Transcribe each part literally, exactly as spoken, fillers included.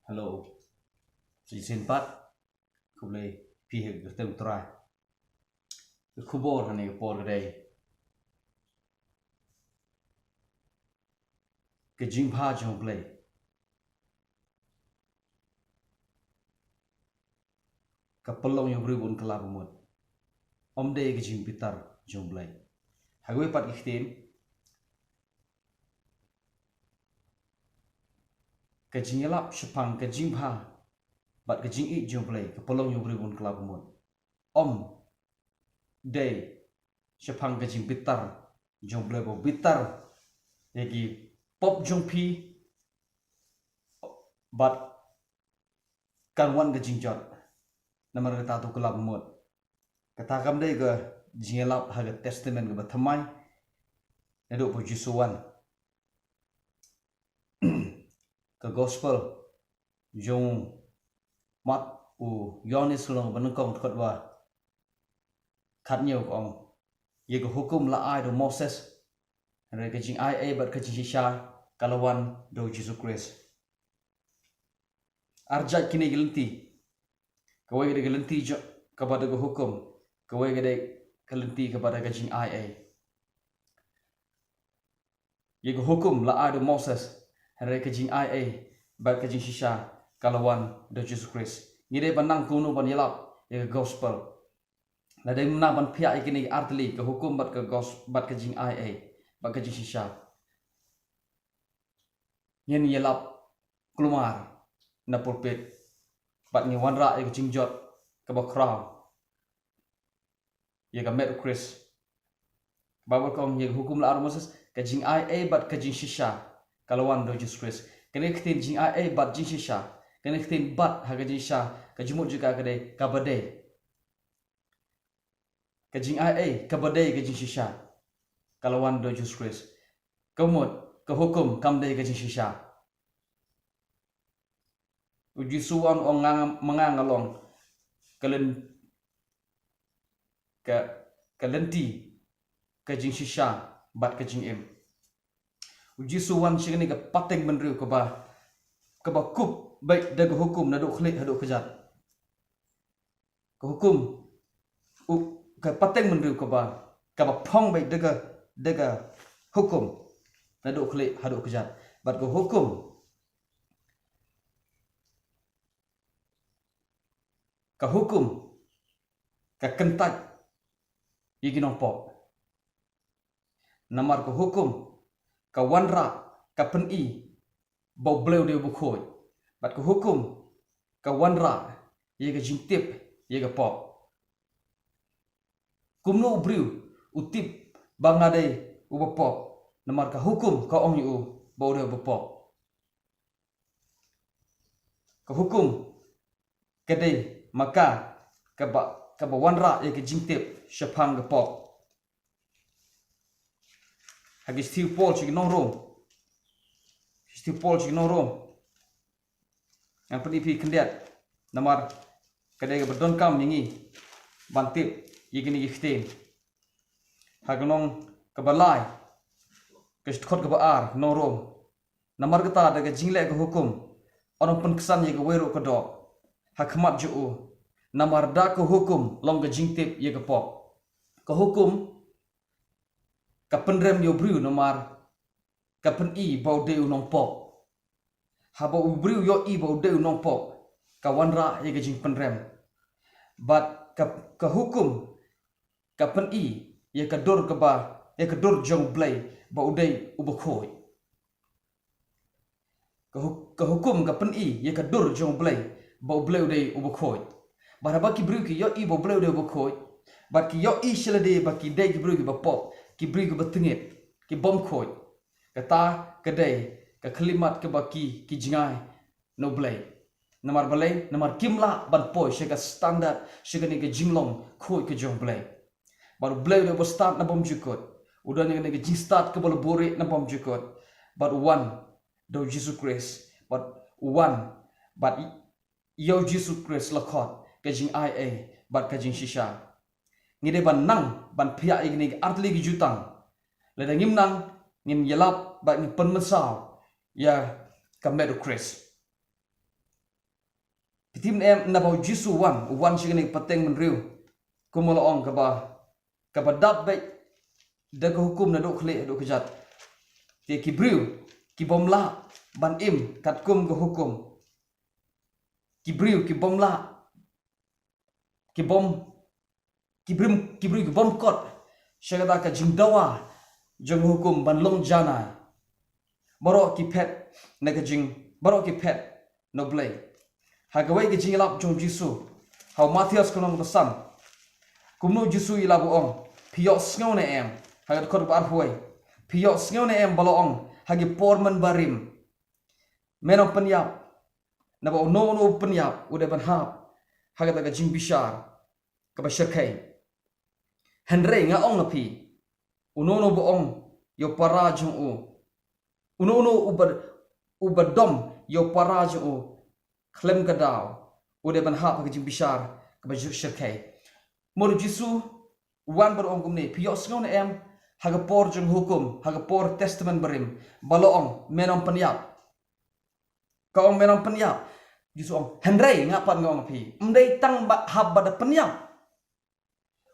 Hello. Shisien pat, khublei phi ha ka kyrteng U Trai. Ka khubor ha kane ka por ka dei ka jingbha jong U Blei ka pynlong ïa u briew bun kylla bamut. Ym dei ka jingbitar jong U Blei. Ha kawei pat ka ktien, ka jingïalap shaphang ka jingbha bad ka jingïeit jong U Blei ka pynlong ïa u briew bun kylla bamut. Ym dei shaphang ka jingbitar jong U Blei ba u bitar ïa ki pop jong phi bad kan wan ka jingjot. Namar kata to kylla bamut. Kata kam dei ka jingïalap ha ka Testament kaba thymmai. Naduh ba u Jisu u wan. Ka gospel jong u Mat, u Ïoannis lynnong ba nyngkong dkhot ba khatñiew ka ong, ïa ka hukum la ai da u Moses, hynrei ka jingai ei bad ka jingshisha ka la wan da u Jisu Khrist. Ar jait kine ki lynti. Kawei ka dei ka lynti jong, kaba da ka hukum. Kawei ka dei ka lynti kaba da ka jingai ei. Ïa ka hukum la ai da u Moses, hynrei ka jingai ei bad ka jingshisha ka la wan da u Jisu Khrist. Ngi dei ban nang kumno ban ïalap ïa ka gospel? Lada ngim nang ban phiah ïa kine ki artylli, ka hukum bad ka gos-, bad ka jingai ei bad ka jingshisha, ngin ïalap kulmar na pulpit bad ngin wanrah ïa ka jingjot kaba khraw ïa ka met u Khrist. Ka Baibl ka ong, ïa ka hukum la ai da u Moses, ka jingai ei bad ka jingshisha ka la wan da u Jisu Khrist. Kane ka ktien jingai ei bad jingshisha, kane ka ktien bad ha ka jingshisha, ka jingmut jong ka ka dei kaba dei. Ka jingai ei kaba dei ka jingshisha ka la wan da u Jisu Khrist. Ka mut, ka hukum kam dei ka jingshisha. U Jisu u ong, nga, ma nga nga long ka lyn-, ka, ka lynti, ka jingshisha bad ka jingim. U Jisu u wan sha kane ka pateng bynriew kaba, kaba kup beit da ka hukum naduh khlieh haduh kjat. Ka hukum, u, ka pateng bynriew kaba, kaba phong beit da ka, da ka hukum naduh khlieh haduh kjat. Bad ka hukum, ka hukum ka kyntait ïa ki nongpop. Namar ka hukum ka wanrah, ka pyni ba U Blei u dei uba khuid. Bad ka hukum ka wanrah ïa ka jingtip ïa ka pop. Kumno u briew u tip ba nga dei uba pop? Namar ka hukum ka ong ïa u ba u dei uba pop. Ka hukum ka dei ma ka kaba, kaba wanrah ïa ka jingtip shaphang ka pop. Ha ki shithi u Paul sha ki nong Rom. Shithi u Paul sha ki nong Rom. Ngan pyni phi khyndiat. Namar ka dei kaba donkam ïa ngi ban tip ïa kine ki ktien. Ha ka lynnong kaba lai, ka dkhot kaba ar, nong Rom. Namar kata da ka jingleh ka hukum, un ym pynksan ïa kawei ruh ka doh ha khmat jong u. Namar da ka hukum long ka jingtip ïa ka pop. Ka hukum ka pynrem ïa u briew namar ka pyni ba u dei u nongpop. Haba u briew u ïohi ba u dei u nongpop, ka wanrah ïa ka jingpynrem. Bad ka, ka hukum ka pyni ïa ka dur kaba, ïa ka dur jong U Blei ba u dei uba khuid. Ka hu-, ka hukum ka pyni ïa ka dur jong U Blei ba U Blei u dei uba khuid. Bad haba ki briew ki ïohi ba U Blei u dei uba khuid, bad ki ïohi sha lade ba ki dei ki briew kiba pop, ki briew kiba tyngeh, ki bym khuid, kata ka dei ka khyllipmat kaba ki, ki jngai na U Blei. Namar balei? Namar kim lah ban poi sha ka standard, sha kane ka jinglong khuid ka jong U Blei. Bad U Blei u dei uba stad na bymjukut. U don ïa kane ka jingstad kaba la buhrieh na bymjukut. Bad u wan da u Jisu Khrist. Bad u wan, bad ïa u Jisu Khrist la khot ka jingai ei bad ka jingshisha. Ngi dei ban nang ban phiah ïa kine ki artylli ki jutang. Lada ngim nang, ngin ïalap bad ngin pynmynsaw ïa ka met u Khrist. Tim ne em, naba u Jisu wan, u wan sha kane ka pateng bynriew. Kumba la ong kaba, kaba dap beit da ka hukum naduh khlieh haduh kjat. Te ki briew, ki bym lah ban im katkum ka hukum. Ki briew, ki bym lah, ki bym, ki briew, ki briew ki bym kot sha kata ka jingdawa jong ka hukum ban long janai. Baroh ki phet na ka jing, baroh ki phet na U Blei. Ha kawei ka jingïalap jong u Jisu ha u Mathaios ka lynnong ba san, kumno u Jisu u ïalap, u ong, phi ïohsngew ne em, ha ka dkhot ba arphew wei, phi ïohsngew ne em ba la ong ha ki por mynbarim, men ym pynïap, naba uno uno u pynïap u dei ban hap ha kata ka jingbishar kaba shyrkhei. Hynrei nga ong ha phi, uno uno ba ong ïa u para jong u, uno uno uba, uba dom ïa u para jong u khlem ka daw, u dei ban hap ha ka jingbishar kaba shyrkhei. Mut u Jisu u wan bad u ong kumne, phi ïohsngew ne em ha ka por jong ka hukum, ha ka por Testament barim, ba la ong men ym pynïap. Ka ong men ym pynïap. U Jisu u ong, hynrei nga pat nga ong ha phi, ym dei tang ba hap ba da pynïap.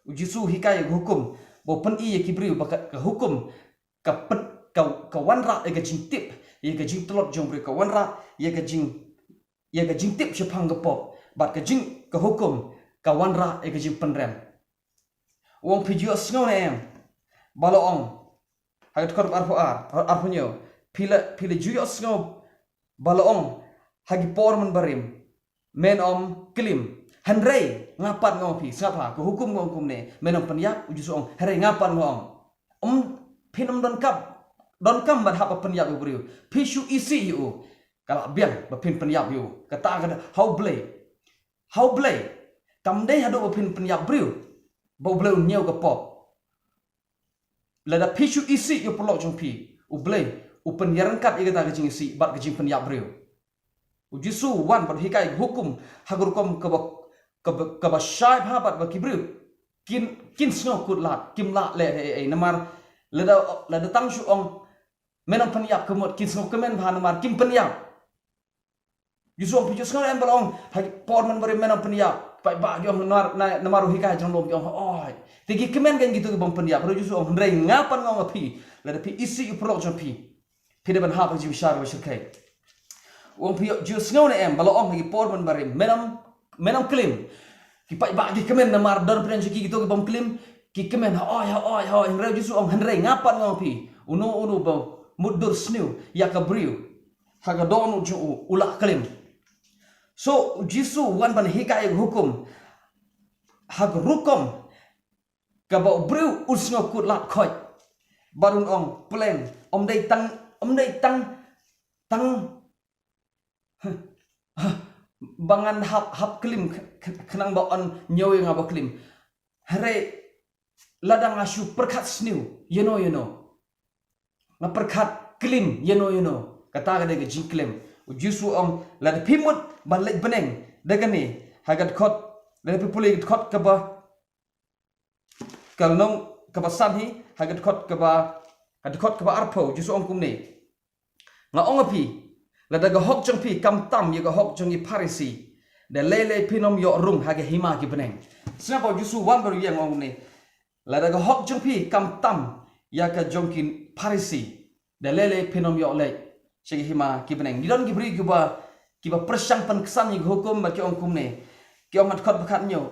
U Jisu u hikai ïa ka hukum ba u pyni ïa ki briew ba ka, ka hukum ka pyn, ka, ka wanrah ïa ka jingtip, ïa ka jingtlot jong u briew, ka wanrah ïa ka jing, ïa ka jingtip shaphang ka pop, bad ka jing, ka hukum ka wanrah ïa ka jingpynrem. U ong, phi ju ïohsngew ne em ba la ong, ha ka dkhot arphew ar, arphew hynñiew, phi la, phi la ju ïohsngew ba la ong ha ki por mynbarim, men ym klim. Hynrei nga pat nga ong ha phi, sngap ha, ka hukum ka ong kumne, men ym pynïap. U Jisu u ong, hynrei nga pat nga ong, ym, phin ym donkam, donkam ban hap ban pynïap ïa u briew. Phi shu isih ïa u, ka lah biang ba phin pynïap ïa u. Kata ka dei ha U Blei. Ha U Blei, kam dei haduh ba phin pynïap briew ba U Blei un ñiew ka pop. Lada phi shu isih ïa u paralok jong phi, U Blei u pynïaryngkat ïa kata ka jingisih bad ka jingpynïap briew. U Jisu u wan bad u hikai ka hukum ha ka rukom kaba, kaba, kaba shai bha bad ba ki briew kin, kin sngewkhuslai, kim lah leh ei ei, namar lada, lada tang shu ong men ym pynïap, ka mut kin sngewkmen bha namar kim pynïap. U Jisu u ong, phi ju sngewthuh ne em ba la ong ha ki por mynbarim men ym pynïap? Paidbah ki ong namar, na, namar u hikai jong lum, ki ong, oi, te ki kmen kein kito ki bym pynïap. Hynrei u Jisu u ong, hynrei nga pat nga ong ha phi, lada phi isih ïa u paralok jong phi, phi dei ban hap ha ka jingbishar kaba shyrkhei. U ong, phi ju sngewthuh ne em ba la ong ha ki por mynbarim men ym, men ym klim? Ki paidbah ki kmen namar don pyrshah jong ki kito ki bym klim, ki kmen, ha oi, ha oi, ha oi. Hynrei u Jisu u ong, hynrei nga pat nga ong ha phi, uno uno ba mutdur sniew ïa ka briew ha ka dohnud jong u, u lah klim. So u Jisu u wan ban hikai ïa ka hukum ha ka rukom kaba u briew un sngewkhuslai khoit. Bad un ong, pleng, ym dei tang, ym dei tang, tang ba ngan hap, hap klim kh-, kh-, khnang ba yn ñiew ïa nga ba klim. Hynrei lada nga shu pyrkhat sniew ïano ïano, nga pyrkhat klim ïano ïano, kata ka dei ka jingklim. U Jisu u ong, lada phi mut ban leit bneng da kane, ha ka dkhot, lada phi pule ka dkhot kaba, ka lynnong kaba san hi, ha ka dkhot kaba, ka dkhot kaba arphew, u Jisu u ong kumne, nga ong ha phi, lada ka hok jong phi kam tam ïa ka hok jong ki Pharisi, da lei lei phin ym ïoh rung ha ka hima ki bneng. Sngap, u Jisu u wan bad u ïeng, u ong kumne, lada ka hok jong phi kam tam ïa ka jong ki Pharisi, da lei lei phin ym ïoh leit sha ka hima ki bneng. Ngi don ki briew kiba, kiba pyrshang pynksan ïa ka hukum bad ki ong kumne. Ki ong ha dkhot ba khathynñiew,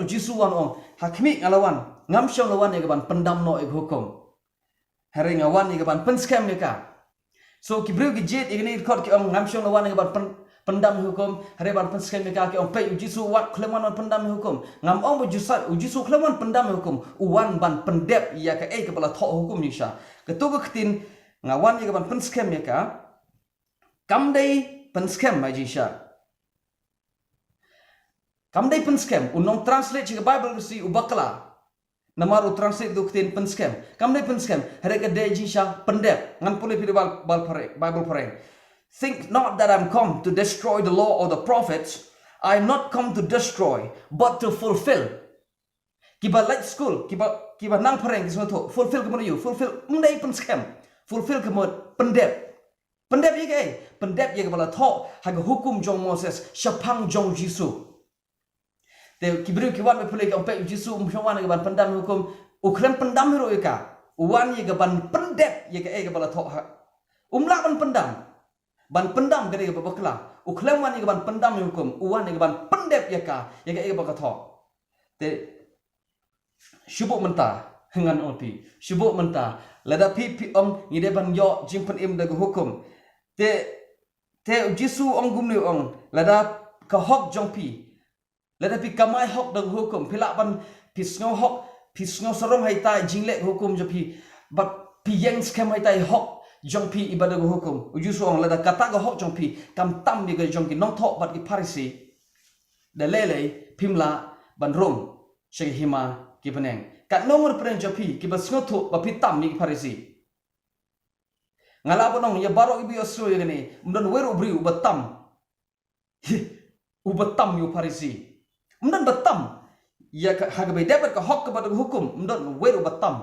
u Jisu u wan u ong, ha khmih nga la wan, ngam shym la wan ïa ka ban pyndam noh ïa ka hukum, hynrei nga wan ïa ka ban pynskhem ïa ka. So ki briew ki jied ïa kane ka dkhot, ki ong, ngam shym la wan ïa ka ban pyn, pyndam ïa ka hukum, hynrei ban pynskhem ïa ka. Ki ong, peit, u Jisu u wan, khlem wan ban pyndam ïa ka hukum. Ngam ong ba u Jisu, u Jisu khlem wan pyndam ïa ka hukum, u wan ban pyndep ïa kaei kaba la thoh ha ka hukum jingshisha. Kato ka ktien, nga wan ïa ka ban pynskhem ïa ka, kam dei pynskhem ha jingshisha. Kam dei pynskhem. U nongtranslate sha ka Baibl Khasi u bakla namar u translate kato ka ktien pynskhem. Kam dei pynskhem, hynrei ka dei jingshisha pyndep. Ngan pule ïa phi da ka Baibl phareng, Baibl phareng. Think not that I'm come to destroy the law or the prophets. I am not come to destroy, but to fulfill. Kiba leit skul, kiba, kiba nang phareng ki sngewthuh, fulfill ka mut aïu? Fulfill ym dei pynskhem. Fulfill ka mut pyndep. Pyndep ïa kaei? Pyndep ïa kaba la thoh ha ka hukum jong Moses shaphang jong Jisu. Te ki briew ki wan ba pule ki ong, peit, u Jisu um shym wan ïa kaban pyndam ïa hukum, u khlem pyndam hi ruh ïa ka. U wan ïa kaban pyndep ïa kaei kaba la thoh ha. Um lah ban pyndam. Ban pyndam ka dei kaba bakla. U khlem wan ïa kaban pyndam ïa hukum, u wan ïa kaban pyndep ïa ka, ïa kaei kaba ka thoh. Te shu buh mynta, ngan ong phi, shu buh mynta. Lada phi, phi ong ngi dei ban ïoh jingpynim da ka hukum. Te, te u Jisu ong kumne, ong, lada ka hok jong phi, lada phi kamai hok da ka hukum, phi lah ban, phi sngew hok, phi sngew sarong ha itai jingleh ka hukum jong phi, bad phi ïeng skhem ha itai hok jong phi iba da ka hukum. U Jisu ong, lada kata ka hok jong phi kam tam ïa ka jong ki nongthoh bad ki Pharisi, da lei lei phim lah ban rung sha ka hima ki bneng. Katno ngut pyrshang jong phi kiba sngewthuh ba phi tam ïa ki Pharisi? Nga lah ban ong ïa baroh kiba ïohsngew ïa kane, ym don wei ruh u briew uba tam. Hi, uba tam ïa u Pharisi. Ym don ba tam. Ïa ka, ha kaba ïadei bad ka hok kaba da ka hukum, ym don wei ruh uba tam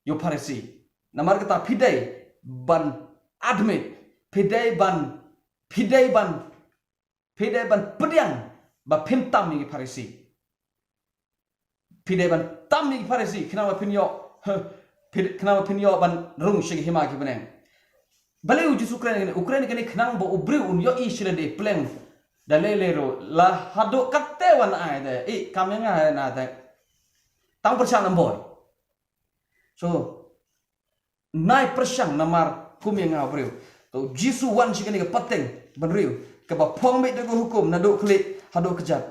ïa u Pharisi. Namar kata phi dei ban admit, phi dei ban, phi dei ban phi dei ban pdiang ba phin tam ïa ki Pharisi. Phi dei ban tam ïa ki Pharisi khnang ba phin ïoh, phi, khnang ba phin ïoh ban rung sha ka hima ki bneng. Balei u Jisu u kren kane? U kren kane khnang ba u briew un ïohi sha lade pleng da lei lei ruh, la haduh katte wan ai de, i kam ïa nga na de. Tang pyrshang namboi. So, nai pyrshang namar kum ïa nga u briew. To Jisu wan sha kane ka pateng bynriew kaba phong beit da ka hukum naduh khlieh haduh kjat.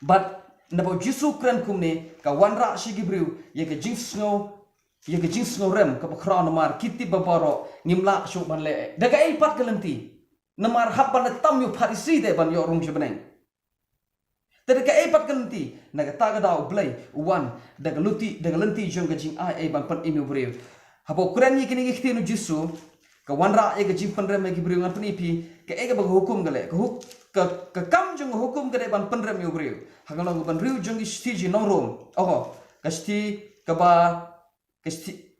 Bad naba u Jisu u kren kumne ka wanrah sha ki briew ïa ka jingsngew, ïa ka jingsngew rem kaba khraw namar ki tip ba baroh ngim lah shuh ban leh da kaei pat ka lynti. Namar hap ban da tam ïa u Pharisi de ban ïoh rung sha bneng. Te da kaei pat ka lynti, na kata ka daw u Blei u wan da ka lynti, da ka lynti jong ka jingai ei ban pynim ïa u briew. Haba u kren ïa kine ki ktien u Jisu, ka wanrah ïa ka jingpynrem ïa ki briew, ngan pyni phi kaei kaba ka hukum ka leh. Ka huk-, ka, ka kam jong ka hukum ka dei ban pynrem ïa u briew. Ha ka long ka bynriew jong ki shithi jong ki nong Rom. Oh, ka shithi kaba, ka shithi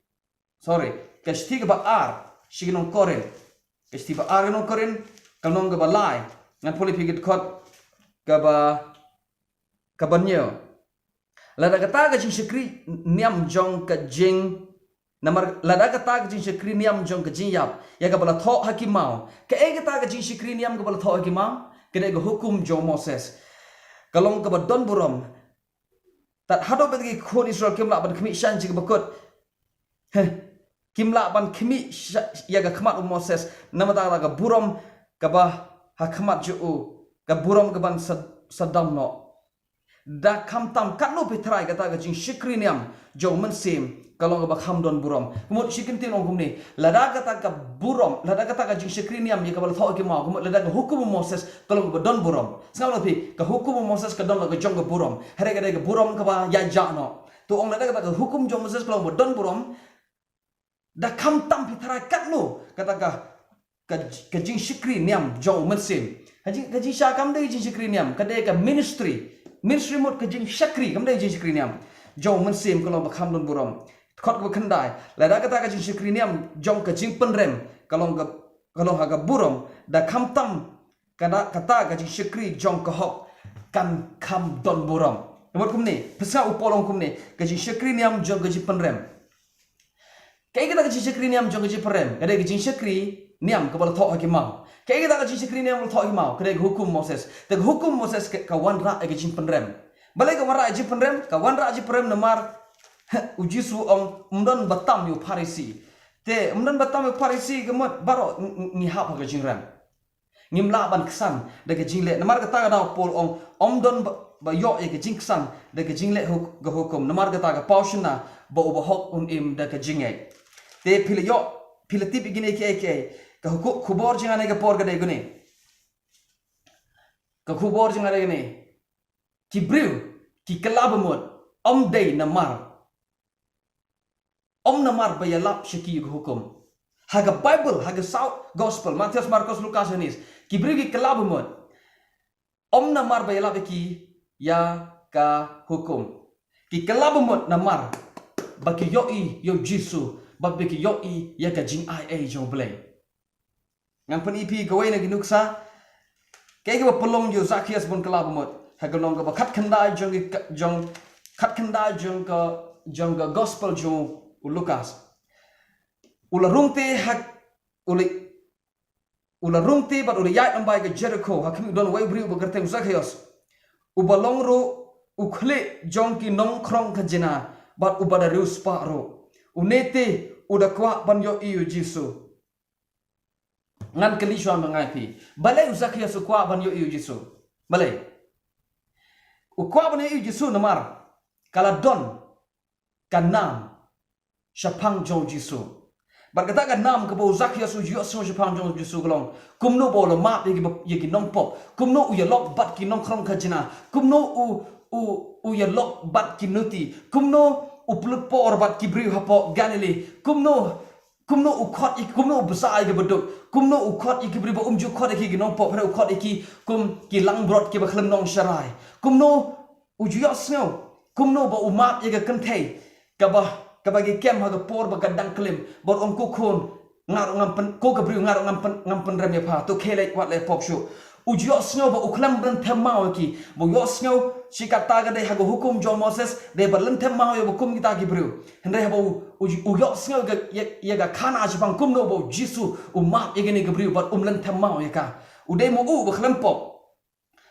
Sorry, ka shithi kaba ar sha ki nong Korinth. Ka shithi ba ar ki nong Korinth, ka lynnong kaba lai. Ngan pule phi ki dkhot kaba, kaba hynñiew. Lada kata ka jingshakri niam jong ka jing, namar lada kata ka jingshakri niam jong ka jingïap ïa kaba la thoh ha ki maw. Kaei kata ka jingshakri niam kaba la thoh ha ki maw? Ka dei ka hukum jong Moses. Ka long kaba don burom. Tad haduh ba ki khun Israel kim lah ban khmih sha ka jingkyrkhu. Heh. Kim lah ban khmih sha-, ïa ka khmat u Moses. Namar kata ka burom kaba ha khmat jong u, ka burom kaban sa-, sa dam noh. Da khamtam katno phi tharai kata ka jingshakri niam jong u Mynsiem ka long kaba kham don burom. Ka mut shi kyntien ong kumne, lada kata ka burom, lada kata ka jingshakri niam ïa kaba la thoh ha ki maw, ka mut lada ka hukum u Moses ka long kaba don burom. Sngap noh phi, ka hukum u Moses ka don la ka jong ka burom. Hynrei ka dei ka burom kaba ïaid jah noh. To ong lada kata ka hukum jong u Moses ka long kaba don burom, da khamtam phi tharai katno kata ka, ka, ka jingshakri niam jong u Mynsiem. Ka jing, ka jingshakri kam dei jingshakri niam, ka dei ka ministry. Ministry mut ka jingshakri, kam dei jingshakri niam jong u Mynsiem ka long ba kham don burom. Dkhot kaba khyndai, lada kata ka jingshakri niam jong ka jingpynrem ka long ka, ka long ha ka burom, da khamtam kata, kata ka jingshakri jong ka hok kan kham don burom. Namar kumne, pynshai u Paul ong kumne, ka jingshakri niam jong ka jingpynrem. Kaei kata ka jingshakri niam jong ka jingpynrem? Ka dei ka jingshakri niam kaba la thoh ha ki maw. Kaei kata ka jingshakri niam kaba la thoh ha ki maw? Ka dei ka hukum Moses. Te ka hukum Moses ka, ka wanrah ïa ka jingpynrem. Balei ka wanrah ïa ka jingpynrem? Ka wanrah ïa ka jingpynrem namar, heh, u Jisu ong, ym don ba tam ïa u Pharisi. Te ym don ba tam ïa u Pharisi ka mut baroh ng-, ng-, ngi hap ha ka jingrem. Ngim lah ban ksan da ka jingleh. Namar kata ka daw Paul ong, ym don ba, ba ïoh ïa ka jingksan da ka jingleh huk-, ka hukum. Namar kata ka paw shynna ba uba hok un im da ka jingngeit. Te phi la ïoh, phi la tip ïa kine kiei kiei. Ka hukum, khubor jong nga ha kane ka por ka dei kane. Ka khubor jong nga ha kane ka dei kane. Ki briew ki kylla ba mut, ym dei namar Ym namar ba ïalap sha ki ïa ka hukum. Ha ka Baibl, ha ka saw gospel, Mathaios, Markos, Lukas, Ïohannis, ki briew ki kylla ba mut. Ym namar ba ïalap ïa ki ïa ka hukum. Ki kylla ba mut namar ba ki ïohi ïa u Jisu, ba, ba ki ïohi ïa ka jingai ei jong U Blei. Ngan pyni phi kawei na ki nuksa. Kaei kaba pynlong ïa u Zakias ban kylla bamut. Ha ka lynnong kaba khatkhyndai jong ki, jong khatkhyndai jong ka, jong ka gospel jong u Lukas. U la rung te ha, u la, u la rung te bad u la ïaid lem bad ka Jeriko, ha khmih u don uwei u briew uba kyrteng u Zakias. Uba long ruh u khlieh jong ki nongkhrong khajna bad uba da riewspah ruh. Une te u da kwah ban ïohi ïa u Jisu. Ngan kylli shuwa ma nga ïa phi. Balei u Zakias u kwah ban ïohi ïa u Jisu? Balei? U kwah ban ïohi ïa u Jisu namar ka la don ka nam shaphang jong u Jisu. Bad kata ka nam kaba u Zakias u ïohsngew shaphang jong u Jisu ka long kumno ba u la map ïa ki, ïa ki nongpop, kumno u ïalok bad ki nongkhrong khajna, kumno u, u, u ïalok bad ki nuti, kumno u pynlut por bad ki briew hapoh Galili, kumno kumno u khot ïa, kumno u bsa ïa ki baduk, kumno u khot ïa ki briew ba um ju khot ïa ki, ki nongpop, hynrei u khot ïa ki kum ki langbrot kiba khlem nongsharai. Kumno u ju ïohsngew kumno ba u map ïa ka kynthei kaba, kaba ki kem ha ka por ba ka dang klim, bad ong, ko khun, nga ruh ngam pyn, ko ka briew, nga ruh ngam pyn, ngam pynrem ïa pha, to khie leit wat leit pop shuh. U ju ïohsngew ba u khlem lynthem maw ïa ki, ba u ïohsngew shi katta ka dei ha ka hukum jong Moses, dei ba lynthem maw ïa ba kum kita ki briew. Hynrei haba u, u, u ïohsngew ïa, ïa, ïa ka khana shaphang kumno ba u Jisu u map ïa kine ki briew bad um lynthem maw ïa ka. U dei ma u ba khlem pop.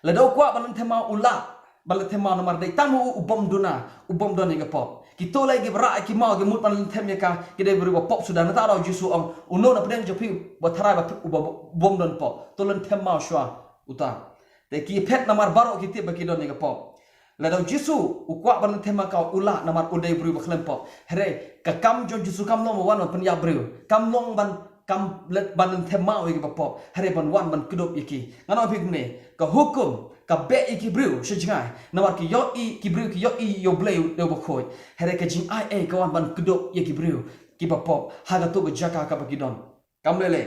Lada u kwah ban lynthem maw u lah ban lynthem maw namar dei tang ma u u bym duna, u bym don ïa ka pop. Kito lei kiba rah ïa ki maw ki mut ban lynthem ïa ka, ki dei briew ba pop suda. Nangta u Jisu u ong, uno na pdeng jong phi uba tharai ba, uba, uba bym don pop, to lynthem maw shuwa uta. Te ki phet namar baroh ki tip ba ki don ïa ka pop. Lada u Jisu u kwah ban lynthem maw ka u lah namar u dei briew ba khlem pop. Hynrei ka kam jong u Jisu kam long ban wan ban pynïap briew. Kam long ban, kam leh, ban lynthem maw ïa kiba pop. Hynrei ban wan ban kdup ïa ki. Ngan ong ïa phi kumne, ka hukum ka beh ïa ki briew sha jngai. Namar ki ïohi, ki briew ki ïohi ïa u Blei u dei uba khuid. Hynrei ka jingai ei ka wan ban kdup ïa ki briew kiba pop ha kato ka jaka kaba ki don. Kam lei lei.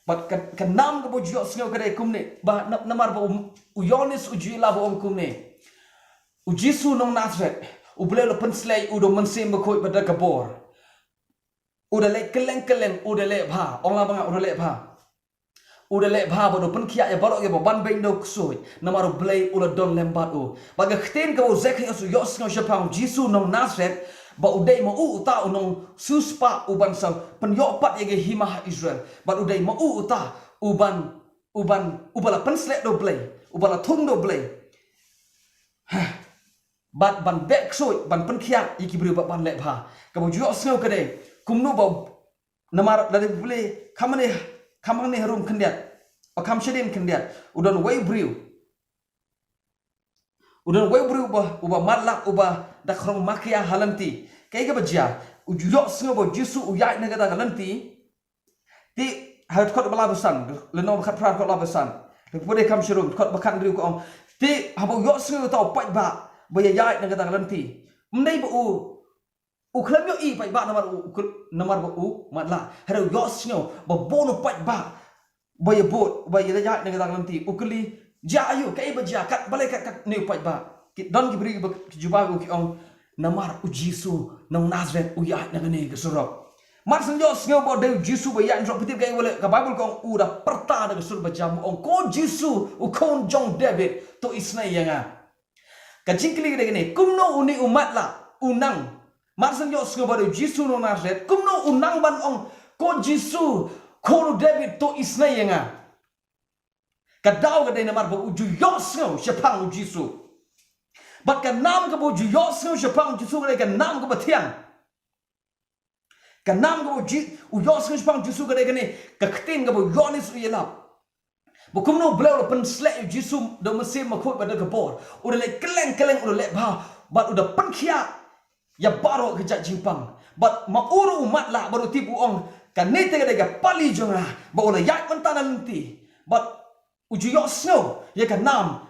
Bad ka, ka nam kaba u ju ïohsngew ka dei kumne. Ba na, namar ba u, u Ïoannis u ju ïa la ba ong kumne. U Jisu nong Nasaret, U Blei u la pynsleh ïa u da u Mynsiem Bakhuid bad da ka bor. U da leh kylleng kylleng, u da leh bha. Ong lang ba nga, u da leh bha. U da leh bha bad u pynkhiah ïa baroh ïa ba ban beiñ da u ksuid. Namar U Blei u la don lem bad u. Bad ka ktien kaba u Zakias u ïohsngew shaphang u Jisu nong Nasaret, ba u dei ma u uta u nongsiewspah u ban sa pynïoh pat ïa ka hima ha Israel. Bad u dei ma u uta u ban, u ban, uba la pynsleh da U Blei, uba la thung da U Blei. Bad ban beh ksuid, ban pynkhiah ïa ki briew bad ban leh bha. Kaba u ju ïohsngew ka dei kumno ba, namar lada phi pule, kham hangne, kham hangne harum khyndiat, o kham shadien khyndiat, u don uwei u briew. U don uwei u briew uba, uba matlah, uba da khrong makia ha lynti. Kaei kaba jia, u ju ïohsngew ba u Jisu u ïaid na kata ka lynti. Te ha dkhot ba la ba san, lynnong ba khatphra dkhot la ba san. Te pule kham sharum, dkhot ba khathynriew ka ong. Te haba u ïohsngew uta u paidbah ba ïaid na kata ka lynti, ym dei ba u, u khlem ïohi paidbah namar u, u khl-, namar ba u matlah. Hynrei u ïohsngew ba bun u paidbah ba ïabud, ba ïaid na kata ka lynti. U kylli, jia aïu, kaei ba jia, kat balei kat, katne u paidbah. Ki don ki briew ba ki jubab ïa u, ki ong, namar u Jisu nong Nasaret u ïaid na kane ka surok. Mar shu ïohsngew ba dei u Jisu ba ïaid na surok, phi tip kaei ba leh, ka Baibl ka ong u da pyrta da ka sur ba jam, u ong, ko Jisu u khun jong David, to isynei ïa nga. Ka jingkylli ka dei kane, kumno une u matlah u nang, mar shu ïohsngew ba dei u Jisu nong Nasaret, kumno u nang ban ong, ko Jisu khun u David, to isynei ïa nga. Ka daw ka dei namar ba u ju ïohsngew shaphang u Jisu. Bad ka nam kaba u ju ïohsngew shaphang u Jisu ka dei ka nam kaba thiang. Ka nam kaba u Ji-, u ïohsngew shaphang u Jisu ka dei kane, ka ktien kaba u Ïoannis u ïalap. Ba kumno U Blei u la pynsleh ïa u Jisu da u Mynsiem Bakhuid bad da ka bor. U da leh kylleng kylleng, u da leh bha, bad u da pynkhiah ïa baroh ka jait jingpang. Bad ma u ruh u matlah, bad u tip, u ong, kane te ka dei ka pali jong nga, ba u la ïaid mynta na lynti. Bad u ju ïohsngew ïa ka nam,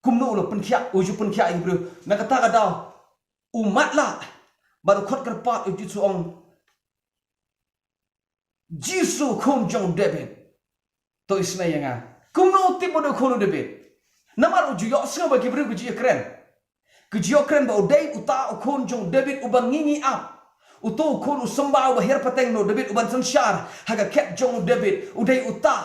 kumno u la pynkhiah, u ju pynkhiah ïa ki briew. Na kata ka daw u matlah bad u khot kyrpad, u Jisu, ong, Jisu khun jong u David, to isynei ïa nga. Kumno u tip ba u dei u khun u David? Namar u ju ïohsngew ba ki briew ki ju ïakren. Ki ju ïakren ba u dei uta u khun jong u David uba ngi ngi ap. Uto u khun u symbai uba hiar pateng na u David uban synshar ha ka khet jong u David, u dei uta.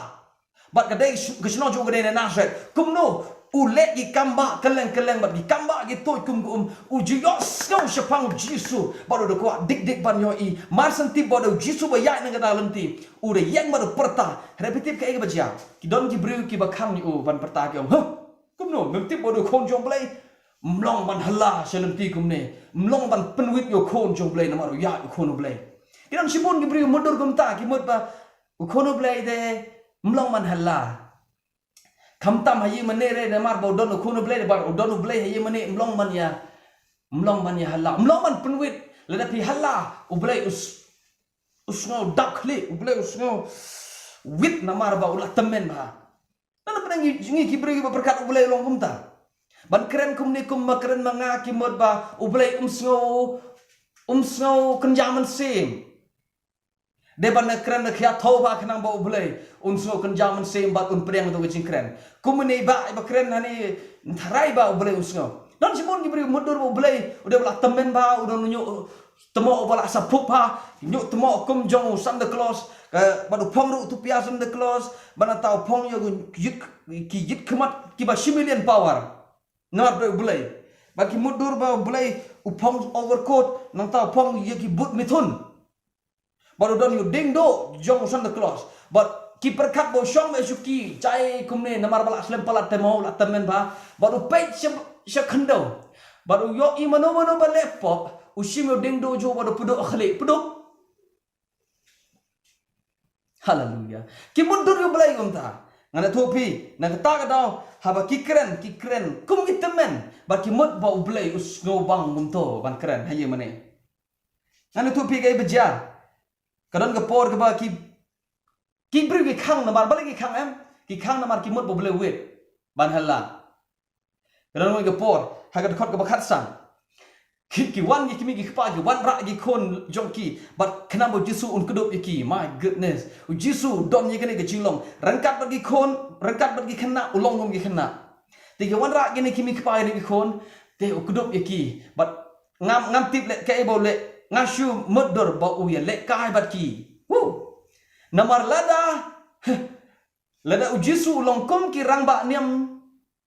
Bad ka dei sh-, ka shnong jong u ka dei na Nasareth. Kumno u leh ki kam ba kylleng kylleng bad ki kam ba ki tuid kum ka um, u ju ïohsngew shaphang u Jisu bad u da kwah dik dik ban ïohi. Mar shen tip ba u dei u Jisu ba ïaid na ka lynti, u da ïeng bad u pyrta. Hynrei phi tip kaei kaba jia? Ki don ki briew kiba khang ïa u ban pyrta, ki ong, "Huh? Kumno mem tip ba u dei u khun jong u Blei? Mlong ban hylla sha lynti kumne. Mlong ban pynwit ïa u khun jong u Blei namar u ïaid u khun u Blei." Ki don shibun ki briew mutdur kumta, ki mut ba u khun u Blei te mlong ban hylla. Khamtam ha ïing mane re namar ba u don u khun u Blei, namar u don u Blei ha ïing mane, mlong ban ïa, mlong ban ïa hylla, mlong ban pynwit. Lada phi hylla, u Blei u s-, u sngew dap khlieh, u Blei u sngew wit namar ba u la tymmen bha. Nangta pynang ngi, ngi ki briew kiba pyrkhat u Blei u long kumta. Ban kren kumne kum ma kren ma nga ki mut ba u Blei um sngew, um sngew kynja mynsiem. Dei ban kren da khia thaw ba khnang ba u Blei un sngew kynja mynsiem bad un pdiang ïa ka jingkren. Kumne ba, ba kren hangne tharai ba u Blei un sngew. Don shibun ki briew mutdur ba u Blei u dei ba la tymmen bha, u don u ñiuhtmoh uba la sa phup bha, ñiuhtmoh kum jong u Santa Claus, ka, bad u phong ruh u tupia Santa Claus, bad nangta u phong ïa ki ïit, ki ïit khmat kiba shi million power. Namar u dei u Blei. Bad ki mutdur ba u Blei u phong overcoat, nangta u phong ïa ki boot mithun. Bad u don ïa u dieng duh jong u Santa Claus. Bad ki pyrkhat ba u shong beit shuki jai kumne namar ba la slem palat te mo, la tymmen bha. Bad u peit sha, sha khyndew. Bad u ïohi mano mano ba leh pop, u shim ïa u dieng duh jong u bad u pduh khlieh, pduh. Haleluya. Ki mutdur ïa u Blei kumta. Ngan ïathuh phi, na kata ka daw, haba ki kren, ki kren kum ki tymmen, bad ki mut ba u Blei u sngewbang kumto ban kren ha ïing mane. Ngan ïathuh phi kaei ba jia. Ka don ka por kaba ki, ki briew ki khang namar, balei ki khang em? Ki khang namar ki mut ba u Blei u wit ban hylla. Ka don ka por, ha ka dkhot kaba khatsan. Ki, ki wan ki kmie ki kpa, ki wanrah ki khun jong ki bad khnang ba u Jisu un kdup ïa ki. My goodness. U Jisu u don ïa kane ka jinglong. Ryngkat bad ki khun, ryngkat bad ki khynnah, u long kum ki khynnah. Te ki wanrah kine ki kmie ki kpa, kine ki khun, te u kdup ïa ki. Bad ngam, ngam tip leh kaei ba u leh, nga shu mutdur ba u ïalehkai bad ki. Woo. Namar lada, lada u Jisu u long kum ki rangbah niam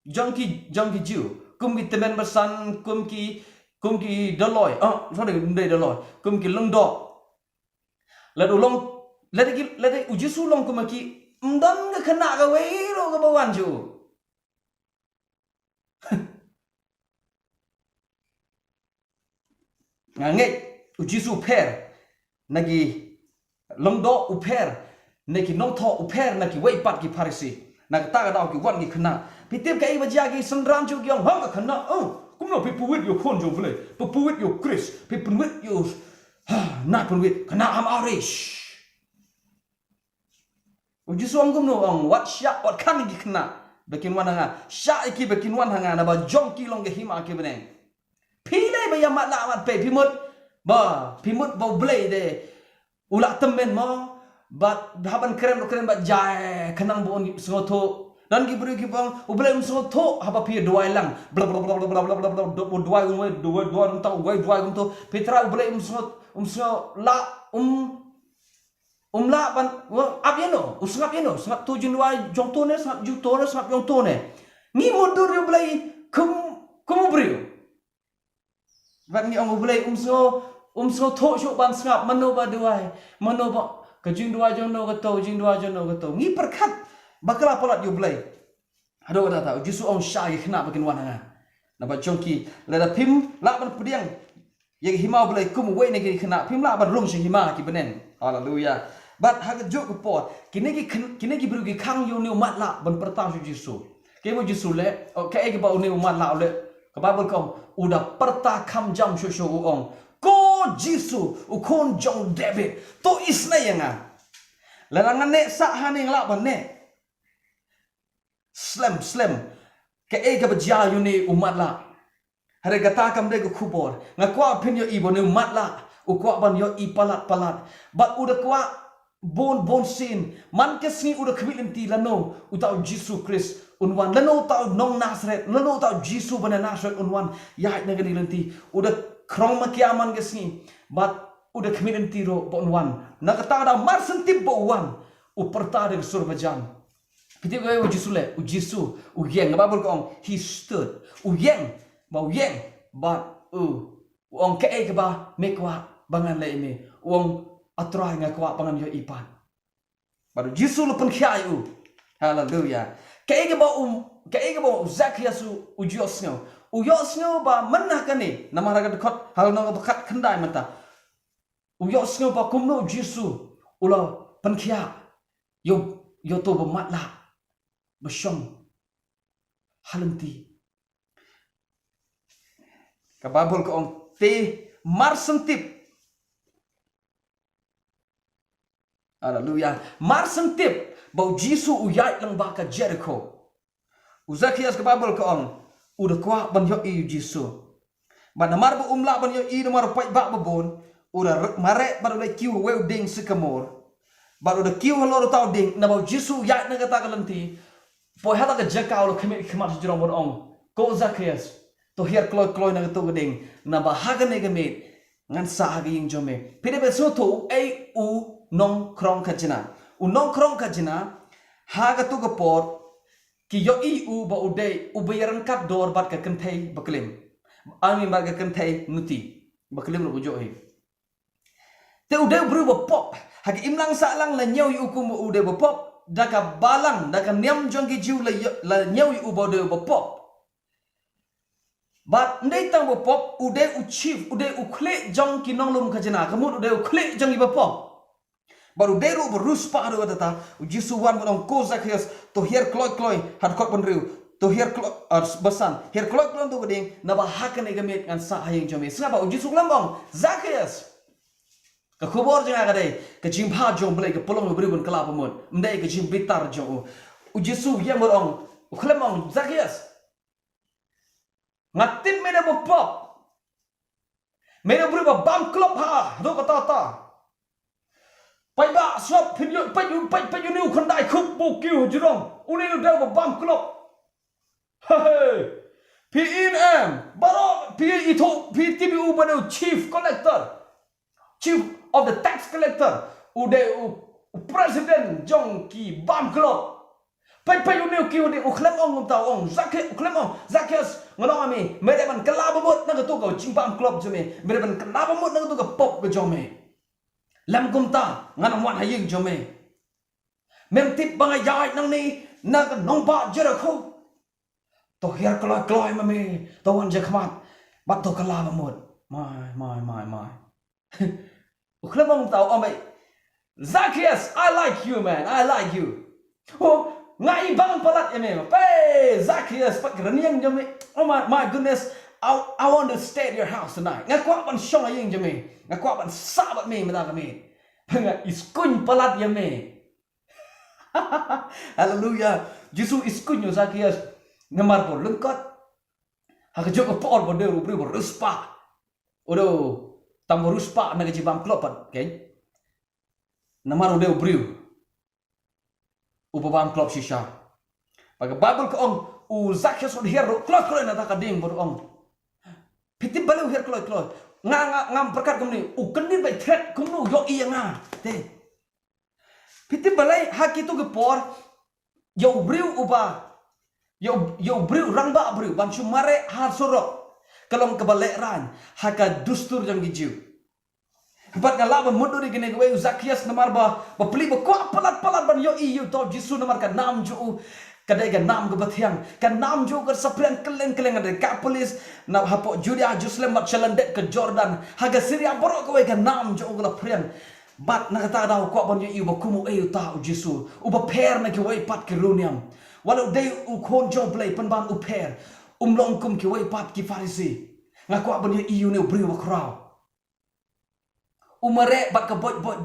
jong ki, jong ki Jiw, kum ki tymmen basan, kum ki, kum ki dolloi. Oh, sorry, ym dei dolloi. Kum ki lyngdoh. Lada u long, lada ki, lada u Jisu u long kum ki, ym don ka khynnah kawei ruh kaba wan sha u. Nga ngeit, u Jisu u pher na ki lyngdoh, u pher na ki nongthoh, u pher na kiwei pat ki Pharisi. Na kata ka daw ki wan ki khynnah. Phi tip kaei ba jia, ki synran shuh ki ong, ha, ka khynnah, oh, kumno phi pynwit ïa u Khun jong u Blei, phi pynwit ïa u Khrist, phi pynwit ïa u, ha, na pynwit, khynnah ham awri. U Jisu ong kumno, ong, wat shah, wat khang ïa ki khynnah ba kin wan ha nga. Shah ïa ki ba kin wan ha nga, naba jong ki long ka hima ki bneng. Phi lei ba ïa matlah mat pei, phi mut ba, phi mut ba u Blei de u la tymmen mo, bad haban kren, kren bad jai khnang ba un sngewthuh. Don ki briew kiba ong u Blei um sngewthuh haba phi duwai lang. Bla bla bla, duwai kumwei, duwai, duwai kumto. Phi trai u Blei um sngew, um sngew lah, um Um lah ban, wa, ap ïano, u sngap ïano, sngap to jingduwai jong to ne, sngap jong to ne, sngap jong to ne. Ngi mutdur ïa u Blei kum, kum u briew. Bad ngi ong u Blei um sngew, um sngewthuh shuh ban sngap mano ba duwai, mano ba ka jingduwai jong no kato, jingduwai jong no kato. Ngi pyrkhat bakla palat ïa u Blei. Haduh katta, u Jisu ong shah ïa ki khynnah ba kin wan ha nga. Naba jong ki, lada phim lah ban pdiang ïa ka hima u Blei kum uwei na ki khynnah, phim lah ban rung sha hima ki bneng. Haleluya. Bad ha kajuh ka por, kine ki khyn-, kine ki briew ki khang ïa une u matlah ban pyrta sha u Jisu. Kaei ba u Jisu u leh, oh, kaei kaba une u matlah u leh. Ka Baibl ka ong, u da pyrta kham jam shuh shuh, u ong, "Ko Jisu, u Khun jong u David, to isynei ïa nga. Lada ngan neh sah hangne nga lah ban neh?" Slem, slem. Kaei kaba jia ïa une u matlah? Hynrei kata kam dei ka khubor. Nga kwah phin ïohi ba une u matlah u kwah ban ïohi palat palat. Bad u da kwah bun bun sien. Man ka sngi u da khmih lynti lano uta u Jisu Khrist un wan, lano uta u nong Nasareth, lano uta u Jisu ba na Nasareth un wan ïaid na kane ka lynti. U da khrong makia man ka sngi. Bad u da khmih lynti ruh ba un wan. Na kata ka daw mar shen tip ba u wan, u pyrta da ka sur ba jan. Phi tip kaei u Jisu leh? U Jisu u ïeng, ka Baibl ka ong he stood. U ïeng, ba u ïeng, bad u, u ong kaei kaba me kwah ba ngan leh ïa me. U ong a Trai nga kwah ba ngan ïohi pat. Bad u Jisu u la pynkhiah ïa u. Haleluya. Kaei kaba u, kaei kaba u Zakhias u, u ju ïohsngew. U ïohsngew ba mynta kane, namar ha ka dkhot, ha ka nong ka dkhot khyndai mynta. U ïohsngew ba kumno u Jisu u la pynkhiah ïa u, ïa uto ba matlah ba shong ha lynti. Ka Baibl ka ong te mar shen tip. Haleluya. Mar shen tip ba u Jisu u ïaid lyngba ka Jerikho, u Zakhias, ka Baibl ka ong, u da kwah ban ïohi ïa u Jisu. Bad namar ba um lah ban ïohi namar u paidbah ba bun, u da r-, mareh bad u da kiew ha uwei u dieng sycamore. Bad u da kiew halor uta u dieng, naba u Jisu u ïaid na kata ka lynti. Poi ha kata ka jaka u la khmih khmat shajrong bad u ong, ko Zakhias, to hiar kloi kloi na kato ka dieng, naba ha kane ka miet ngan sah ha ka ïing jong me. Phi dei ban sngewthuh uei u nongkhrong khajna. U nongkhrong khajna ha kato ka por ki ïohi u ba u dei uba ïaryngkat dor bad ka kynthei baklim. I mean bad ka kynthei nuti. Baklim ruh u joh hi. Te u dei u briew ba pop. Ha ka imlang sahlang la ñiew ïa u kum u dei ba pop. Da ka balang, da ka niam jong ki Jiw la ïoh, la ñiew ïa u ba u dei ba pop. Bad ym dei tang ba pop, u dei u chief, u dei u khlieh jong ki nonglum khajna, ka mut u dei u khlieh jong ki ba pop. Bad u dei ruh ba riewspah ruh kata, u Jisu wan bad ong ko Zakhias, to hiar kloi kloi, ha dkhot ba hynriew, to hiar kloi, ah, ba san, hiar kloi kloi na kato ka dieng, naba ha kane ka miet ngan sah ha ïing jong me. Sngap ba u Jisu u khlem ong Zakhias. Ka khubor jong nga ka dei ka jingbha jong U Blei ka pynlong ïa u briew ban kylla ba mut. Ym dei ka jingbitar jong u. U Jisu u ïeng bad ong, u khlem ong Zakhias, nga tip me dei ba pop. Me dei u briew ba bam klop ha, haduh katta katta. Paidbah sngap, peit ïa u, peit ïa u, peit, peit ïa une u khyndai khup ba u kiew ha jrong. Une u dei ba bam klop. Hey, hey. Phi i ne em, baroh phi ithuh, phi tip ïa u ba dei u chief collector. Chief of the tax collector. U dei u, u president jong ki bam klop. Peit, peit une u kiew, u dei, u khlem ong kumta, u ong Zakhias, u khlem ong Zakhias, ngan ong ïa me, me dei ban kylla ba mut na kato ka jingbam klop jong me, me dei ban kylla ba mut na kato ka pop ka jong me. Lym kumta ngan ym wan ha ïing jong me. Mem tip ba nga ïaid nangne na ka nongbah Jerikho. To hiar kloi kloi ma me, to wan sha khmat bad to kylla ba mut. Mai, mai, mai, mai. U khlem ong ta, u ong, Zacchaeus, I like you, man, I like you. Oh, nga i bang palat ïa me. Pe Zacchaeus, pat ka rynïeng jong me. Oh my, my goodness, I, I want to stay at your house tonight. Nga kwah ban shong ha ïing jong me. Nga kwah ban sah bad me mynta ka miet. Nga i skuñ palat ïa me. Haleluya. Jisu i skuñ ïa u Zacchaeus. Namar ba lyngkot ha kajuh ka por ba u dei u briew ba riewspah. U dei tang ba riewspah na ka jingbam klop pat, okay? Namar u dei u briew uba bam klop shisha. Bad ka Baibl ka ong u Zacchaeus u hiar ruh kloi kloi na kata ka dieng bad u ong. Phi tip balei u hiar kloi kloi? Nga, nga, ngam pyrkhat kumne, u kyndit bad threat kumno u ïohi ïa nga. Te. Phi tip balei ha kito ki por, ïa u briew uba, ïa u, ïa u briew rangbah briew ban shu mareh ha surok ka long kaba lehraiñ ha ka dustur jong ki Jiw. Bad nga lah ban mutdur ïa kane kawei u Zacchaeus namar ba, ba plie ba kwah palat palat ban ïohi ïa uta u Jisu namar ka nam jong u ka dei ka nam kaba thiang, ka nam jong u ka saphriang kylleng kylleng, ka Decapolis, na hapoh Judea, Jerusalem bad sha lyndet ka Jordan, ha ka Syria baroh kawei ka nam jong u ka la phriang. Bad na kata ka daw u kwah ban ïohi uba kum uei uta u Jisu, uba pher na kiwei pat ki riewniam. Wat la u dei u khun jong U Blei pynban u pher, um long kum kiwei pat ki Pharisi. Nga kwah ban ïohi ïa une u briew ba khraw. U mareh bad ka boit, boit,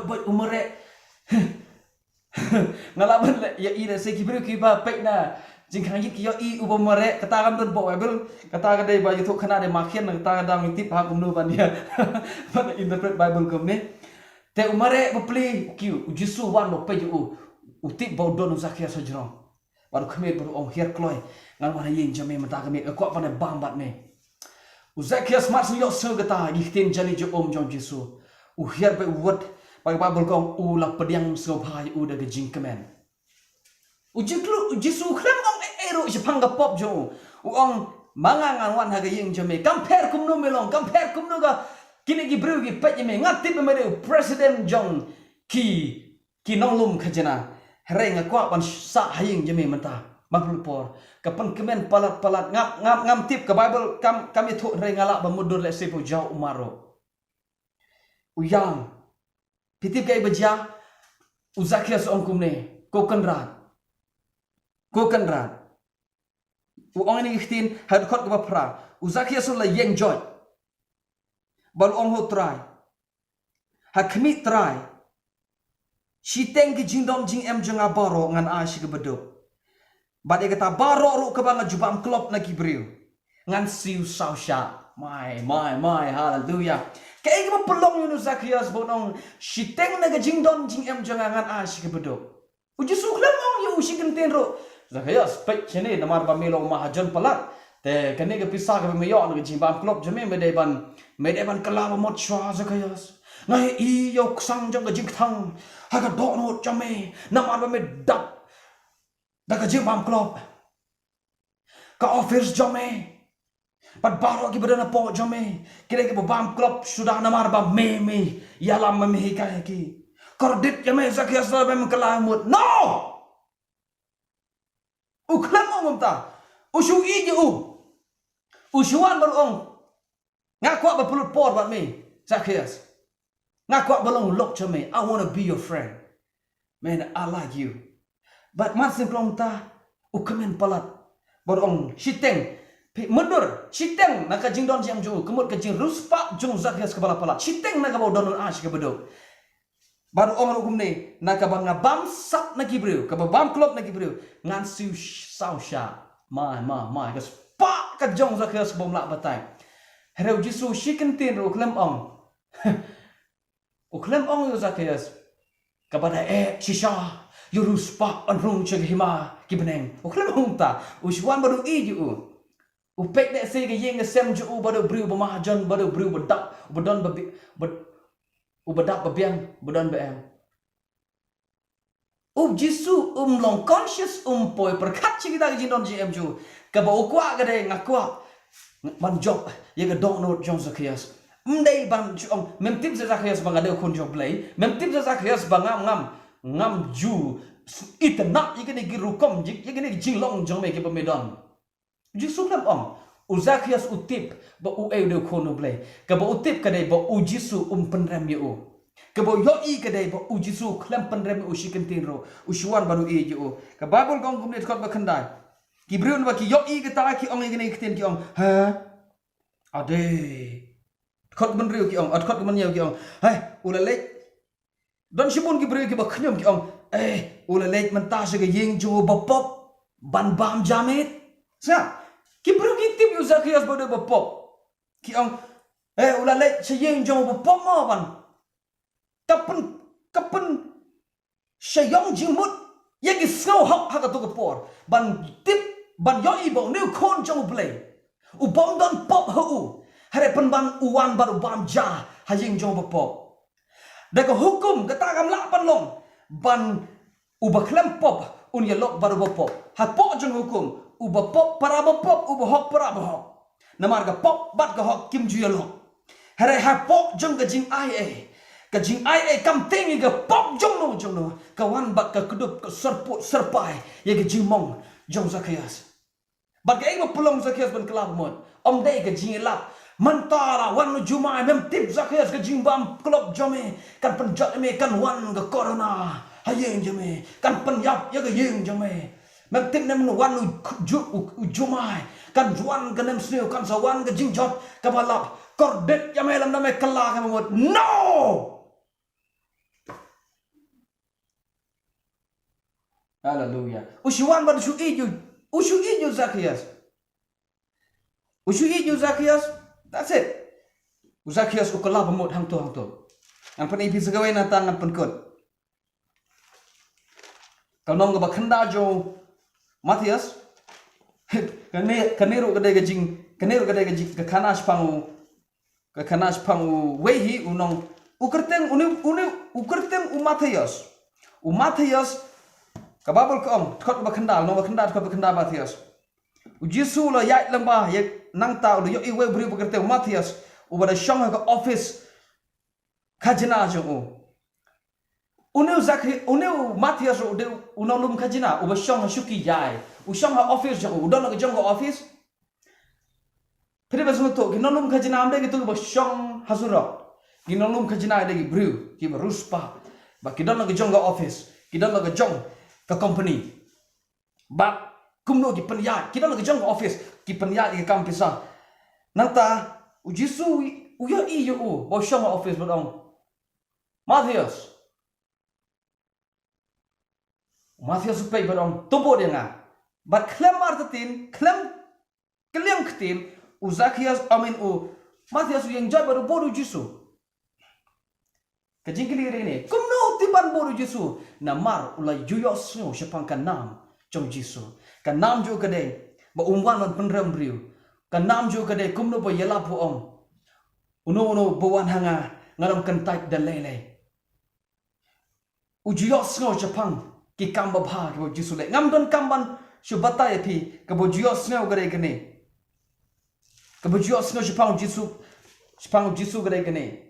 boit, u mareh. Nga lah ban leh ïa i lehse ki briew kiba peit na jingkhang ïit ki ïohi uba mareh, kata kam don bok Baibl, kata ka dei ba ïathuh khana dei ma khian, kata ka dang tip ha kumno ban ïa ban interpret Baibl kumne. Te u mareh ba plie, u kiew, u Jisu wan ba peit ïa u, u tip ba u don u Zacchaeus hajrong. Bad u khmih bad u ong, hiar kloi, ngan wan ha ïing jong me mynta ka miet, nga kwah ban ïa bam bad me. U Zacchaeus mar shu ïohsngew kata ki ktien jali jong um jong Jisu, u hiar bad u wad, bad ka Baibl ka ong u la pdiang sngewbha ïa u da ka jingkmen. U Jisu, u Jisu khlem ong ei ei ruh shaphang ka pop jong u. U ong, ma nga ngan wan ha ka ïing jong me. Kam pher kumno me long, kam pher kumno ka kine ki briew ki peit ïa me. Nga tip ba me dei u president jong ki, ki nonglum khajna. Hynrei nga kwah ban sah ha ïing jong me mynta. Ba pynlut por. Ka pynkmen palat palat. Ngam, ngam, ngam tip ka Baibl kam, kam ïathuh hynrei nga lah ban mutdur lehse ba u jaw u mar ruh. U ïang. Phi tip kaei ba jia? U Zacchaeus u ong kumne, ko Kynrad. Ko Kynrad. U ong ïa kine ki ktien ha dkhot kaba phra. U Zacchaeus u la ïeng joit. Bad u ong, ho Trai. Ha khmih Trai. Shiteng ki jingdon jingem jong nga baroh ngan ai sha kiba duk. Bad ïa kata baroh ruh kaba nga ju bam klop na ki briew, ngan siew saw shah. Mai, mai, mai, haleluya. Kaei kaba pynlong ïa u Zacchaeus ba u ong, shiteng na ka jingdon jingem jong nga ngan ai sha kiba duk. U Jisu khlem ong ïa u shi kyntien ruh, Zacchaeus, peit shane namar ba me long mahajon palat. Te kane ka pisa kaba me ïoh na ka jingbam klop jong me, me dei ban, me dei ban kylla ba mut shuwa Zacchaeus. Nga ïohi ïa u ksang jong ka jingkthang ha ka dohnud jong me namar ba me dap da ka jingbam klop. Ka office jong me. Bad baroh kiba don hapoh jong me, ki dei kiba bam klop suda namar ba me, me ïalam, me hikai ïa ki. Kordit ïa me Zacchaeus, lada me kylla mut. No! U khlem ong kumta. U shu ïeit ïa u. U shu wan bad u ong, nga kwah ban pynlut por bad me, Zacchaeus. Nga kwah ban long u lok jong me. I wanna be your friend. Man, I like you. Bad mar shu ong kumta, u kmen palat. Bad u ong, shiteng. Phi mutdur, shiteng na ka jingdon jingem jong u, ka mut ka jingriewspah jong u Zacchaeus kaba la palat. Shiteng na kaba u don, un ai sha kiba duk. Bad u ong ruh kumne, na kaba nga bam sap na ki briew, kaba bam klop na ki briew, ngan siew saw shah. Mai, mai, mai, ka spah ka jong u Zacchaeus kaba um lah batai. Hynrei u Jisu shi kyntien ruh u khlem ong. U khlem ong ïa u Zacchaeus, kaba da eh shisha ïa u riewspah ban rung sha ka hima ki bneng. U khlem ong kumta. U shu wan bad u ïeit ïa u. U peit lehse ka ïing ka sem jong u, ba dei u briew ba mahajon, ba dei u briew ba dap, ba don ba bi-, ba, uba dap ba biang, ba don ba em. U Jisu um long conscious, um poi pyrkhat sha kita ki jingdon jingem jong u. Kaba u kwah ka dei, nga kwah ban jop ïa ka dohnud jong Zacchaeus. Ym dei ban shu ong, mem tip Zacchaeus ba nga dei u khun jong U Blei. Mem tip Zacchaeus ba ngam, ngam, ngam ju itynnad ïa kine ki rukom, ïa kine ki jinglong jong me kiba me don. U Jisu khlem ong. U Zacchaeus u tip ba u ei u dei u khun U Blei. Kaba u tip ka dei ba u Jisu um pynrem ïa u. Kaba u ïohi ka dei ba u Jisu khlem pynrem ïa u shi kyntien ruh. U shu wan bad u ïeit ïa u. Ka Baibl ka ong kumne, dkhot ba khyndai. Ki briew naba ki ïohi kata ki ong ïa kine ki ktien, ki ong, ha? Ade. Dkhot kaba hynriew ki ong, dkhot kaba hynñiew ki ong, hei, u la leit. Don shibun ki briew kiba khñium, ki ong, eh, u la leit mynta sha ka ïing jong u bapop ban bam ja miet. Sngap, ki briew ki tip ïa u Zacchaeus ba u dei u bapop. Ki ong, eh, u la leit sha ïing jong u bapop mo ban. Ka pyn, ka pyn sha ïong jingmut ïa ki sngewhok ha kato ka por. Ban tip, ban ïohi ba une u khun jong U Blei, u bym don pop ha u, hynrei pynban u wan bad u bam ja ha ïing jong u bapop. Da ka hukum kata kam lah ban long, ban uba khlem pop un ïalok bad u bapop. Hapoh jong hukum, u bapop para bapop, u bahok para bahok. Namar ka pop bad ka hok kim ju ïalok. Hynrei hapoh jong ka jingaiei, ka jingaiei kam tieng ïa ka pop jong no jong no, ka wan bad ka kdup, ka syrpud syrpai ïa ka jingmong jong Zacchaeus. Bad kaei ba pynlong Zacchaeus ban kylla ba mut? Ym dei ka jingïalap. Mynta la wan u jumai, mem tip Zacchaeus, ka jingbam klop jong me kan pynjot ïa me, kan wan ka corona ha ïing jong me, kan pynïap ïa ka ïing jong me. Mem tip ne em, wan u ju-, u, u jumai, kan wan ka nemsniew, kan sa wan ka jingjot kaba lap. Kordit ïa me lymda me kylla ka ba mut. No! Haleluya. U shu wan bad u shu ïeit ïa u, u shu ïeit ïa u Zacchaeus. U shu ïeit ïa u Zacchaeus. That's it. U Zacchaeus u kylla ba mut hangto hangto. Ngan pyni phi sa kawei, nangta ngan pynkut. Ka lynnong kaba khyndai jong u Mathaios. Kane, kane ruh ka dei ka jing, Kane ruh ka dei ka ji-, ka khana shaphang u, ka khana shaphang uwei hi u nong, u kyrteng, u ne, u ne, u kyrteng u Mathaios. U Mathaios, ka Baibl ka ong, dkhot ba khyndai, nong ba khyndai, dkhot ba khyndai Mathaios. U Jisu u la ïaid lyngba, ïa nangta u la ïohi uwei u briew ba kyrteng u Mathaios, uba da shong ha ka office khajna jong u. Une u Zakhi-, une u Mathaios ruh u dei u nonglum khajna, uba shong ha shuki jai. U shong ha office jong u, u don ha ka jong ka office. Phi dei ban sngewthuh, ki nonglum khajna ym dei kito kiba shong ha surok. Ki nonglum khajna dei ki briew kiba riewspah, ba ki don ha ka jong ka office, ki don ha ka jong ka company. Bad kumno ki pynïaid, ki don ha ka jong ka office, ki pynïaid ïa ka kam pisa. Nangta u Jisu u ïohi ïa u ba u shong ha office bad u ong, Mathaios. U Mathaios u peit bad u ong, to bud ïa nga. Bad khlem artatien, khlem kylliang ktien, u Zakhios, I mean u Mathaios u ïeng jot bad u bud u Jisu. Ka jingkylli ka dei kane, kumno u tip ban bud u Jisu? Namar u la ju ïohsngew shaphang ka nam jong u Jisu. Ka nam jong u ka dei ba um wan ban pynrem briew. Ka nam jong u ka dei kumno ba ïalap u ong, uno uno ba wan ha nga, ngan ym kyntait da lei lei. U ju ïohsngew shaphang ki kam babha kiba u Jisu leh. Ngam donkam ban shu batai ïa phi, kaba u ju ïohsngew ka dei kane. Kaba u ju ïohsngew shaphang u Jisu, shaphang u Jisu ka dei kane.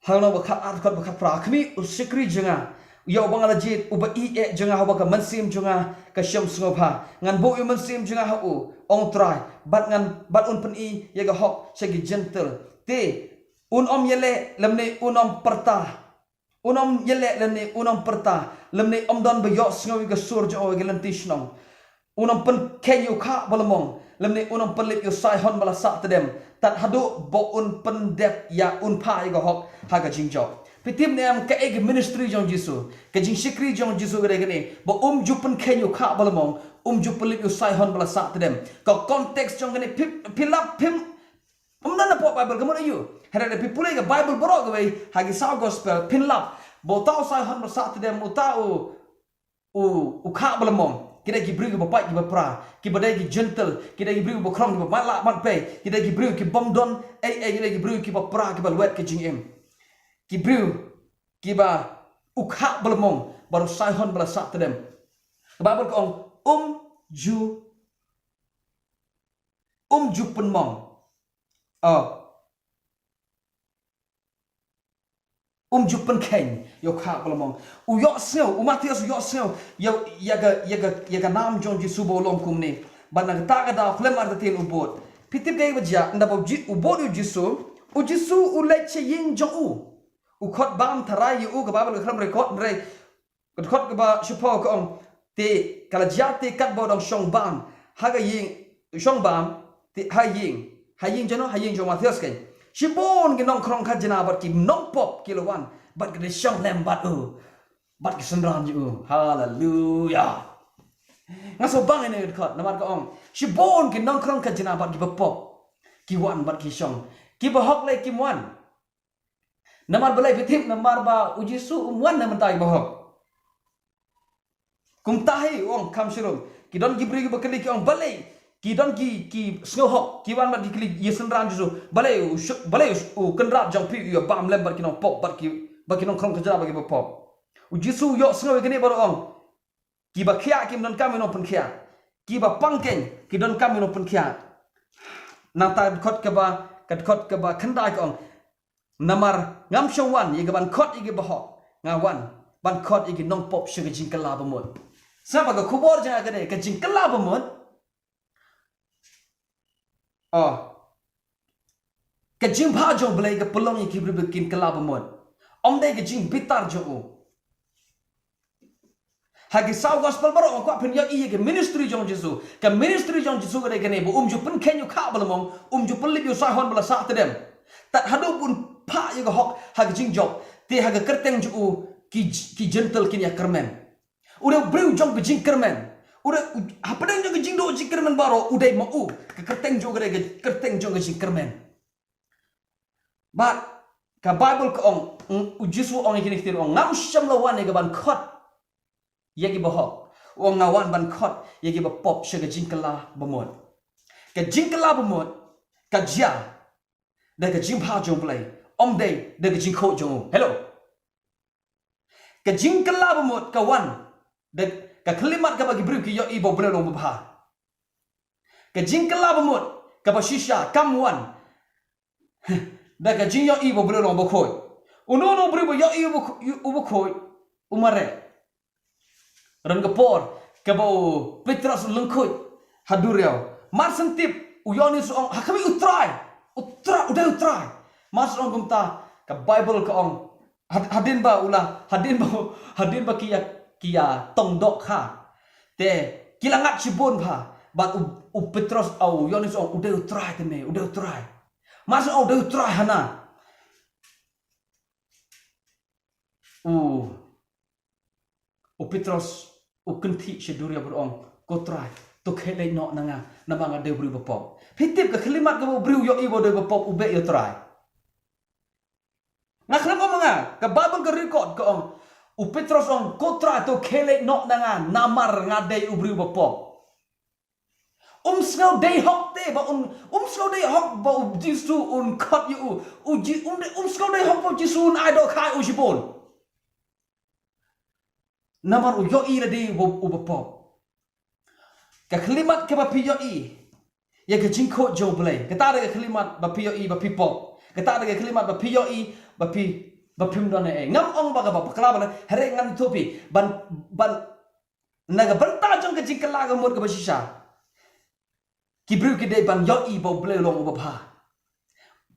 Ha nong ba khatar, dkhot ba khatphra. Khmih, u shakri jong nga, ïa uba nga la jied, uba ïeit jong nga ha uba ka mynsiem jong nga ka shem sngewbha. Ngan buh ïa u mynsiem jong nga ha u, ong u Trai, bad ngan, bad un pyni ïa ka hok sha ki Jentil. Te un ym ïaleh lymne un ym pyrta. Un ym ïaleh lymne un ym pyrta, lymne ym don ba ïohsngew ïa ka sur jong u ha ki lynti shnong. Un ym pynkheiñ ïa u khah ba la mong, lymne un ym pynlip ïa u saihon ba la sah tdem, tad haduh ba un pyndep ïa, un phah ïa ka hok ha ka jingjop. Phi tip ne em kaei ka ministry jong u Jisu? Ka jingshakri jong u Jisu ka dei kane, ba um ju pynkheiñ ïa u khah ba la mong, um ju pynlip ïa u saihon ba la sah tdem. Ka context jong kane phi, phi lap, phim Ym don napoh Baibl ka mut aïu. Hynrei lada phi pule ka Baibl baroh kawei, ha ki saw gospel, phin lap ba uta u saihon ba sah tdem, uta u, u, u khah ba la mong, ki dei ki briew kiba pait kiba pra, kiba dei ki Jentil, ki dei ki briew kiba khrong, kiba mat lah mat pei, ki dei ki briew ki bym don ei ei, ki dei ki briew kiba pra, kiba lwet ka jingim. Ki briew kiba u khah ba la mong bad u saihon ba la sah tdem. Ka Baibl ka ong, um ju, um ju pynmong. Oh. Um ju pynkheiñ ïa u khah ba la mong. U ïohsngew, u Mathaios u ïohsngew ïa, ïa ka, ïa ka, ïa ka nam jong u Jisu ba u long kumne. Bad na kata ka daw khlem artatien u bud. Phi tip kaei ba jia, ynda ba u Ji-, u bud ïa u Jisu, u Jisu u leit sha ïing jong u. U khot bam tharai ïa u, ka Baibl ka khlem record, hynrei ka dkhot kaba shiphew ka ong, te ka la jia te katba u dang shong bam ha ka ïing, shong bam te ha ïing, ha ïing jong u, ha ïing jong u Mathaios keiñ, shibun ki nongkhrong khajna bad ki nongpop ki la wan bad ki da shong lem bad u, bad ki synran jong u. Haleluya. Nga sngewbang ïa kane ka dkhot namar ka ong, shibun ki nongkhrong khajna bad ki bapop ki wan bad ki shong. Ki bahok lei kim wan. Namar balei phi tip? Namar ba u Jisu um wan na bynta ki bahok. Kumta hi u ong kham shirum. Ki don ki briew kiba kylli ki ong balei, ki don ki, ki sngewhok, ki wan bad ki kylli ïa synran Jisu, balei u shu-, balei u, u kynrad jong phi u ïa bam lem bad ki nongpop, bad ki, bad ki nongkhrong khajna, bad ki bapop. U Jisu u ïohsngew ïa kane bad u ong, kiba khiah kim donkam ïa u nongpynkhiah, kiba pang keiñ ki donkam ïa u nongpynkhiah. Nangta ka dkhot kaba, ka dkhot kaba khyndai ka ong, namar ngam shym wan ïa ka ban khot ïa ki bahok, nga wan ban khot ïa ki nongpop sha ka jingkylla bamut. Sngap ba ka khubor jong nga ka dei ka jingkylla bamut. Oh. Ka jingbha jong U Blei ka pynlong ïa ki briew ba kin kylla bamut. Ym dei ka jingbitar jong u. Ha ki saw gospel baroh nga kwah phin ïohi ïa ka ministry jong Jisu. Ka ministry jong Jisu ka dei kane, ba um ju pynkheiñ ïa u khah ba la mong, um ju pynlip ïa u saihon ba la sah tdem. Tad haduh ba un phah ïa ka hok ha ka jingjop, te ha ka kyrteng jong u ki, ki Jentil kin ïa kyrmen. U dei u briew jong ka jingkyrmen. U dei u, hapdeng jong ka jingduh jingkyrmen baroh, u dei ma u. Ka kyrteng jong u ka dei ka kyrteng jong ka jingkyrmen. Bad ka Baibl ka ong, u Jisu u ong ïa kine ki ktien, u ong, ngam shym la wan ïa ka ban khot ïa ki bahok. U ong, nga wan ban khot ïa ki bapop sha ka jingkylla bamut. Ka jingkylla bamut ka jia da ka jingbha jong U Blei, ym dei da ka jingkhuid jong u. Hello. Ka jingkylla bamut ka wan da ka khyllipmat kaba ki briew ki ïohi ba U Blei u long uba bha. Ka jingkylla bamut kaba shisha kam wan da ka jingïohi ba U Blei u long uba khuid. Uno uno u briew ba ïohi uba khu-, uba khuid u mareh. Ran ka por kaba u Petros u lyngkhuid ha duriaw, mar shen tip u Ïoannis u ong, ha khmih, U Trai, U Trai, u dei U Trai. Mar shen ong kumta, ka Baibl ka ong, had-, hadien ba u la, hadien ba, hadien ba ki ïa, ki ïa tong dohkha, te ki la ngat shibun bha. Bad u, u Petros, u Ïoannis u ong, u dei U Trai te me, u dei U Trai. Mar shen ong u dei U Trai hana, u, u Petros u kynthih sha duriaw bad u ong, Ko Trai, to khie leit noh na nga, namar nga dei u briew ba pop. Phi tip, ka khyllipmat kaba u briew u ïohi ba u dei ba pop u beh ïa U Trai. Nga khlem ong ma nga, ka Baibl ka record ka ong, u Petros u ong, Ko Trai, to khie leit noh na nga, namar nga dei u briew ba pop. Um sngew dei hok te ba un, um sngew dei hok ba u Jisu un khot ïa u. U Ji-, um dei, um sngew dei hok ba u Jisu un ai dohkha ïa u shibun. Namar u ïohi lade uba, uba pop. Ka khyllipmat kaba phi ïohi ïa ka jingkhuid jong U Blei, kata dei ka khyllipmat ba phi ïohi ba phi pop. Kata dei ka khyllipmat ba phi ïohi ba phi, ba phim don ei ei. Ngam ong ba kaba bakla ba na, hynrei ngan ïathuh phi ban, ban na ka bynta jong ka jingkylla bamut kaba shisha, ki briew ki dei ban ïohi ba U Blei u long uba bha.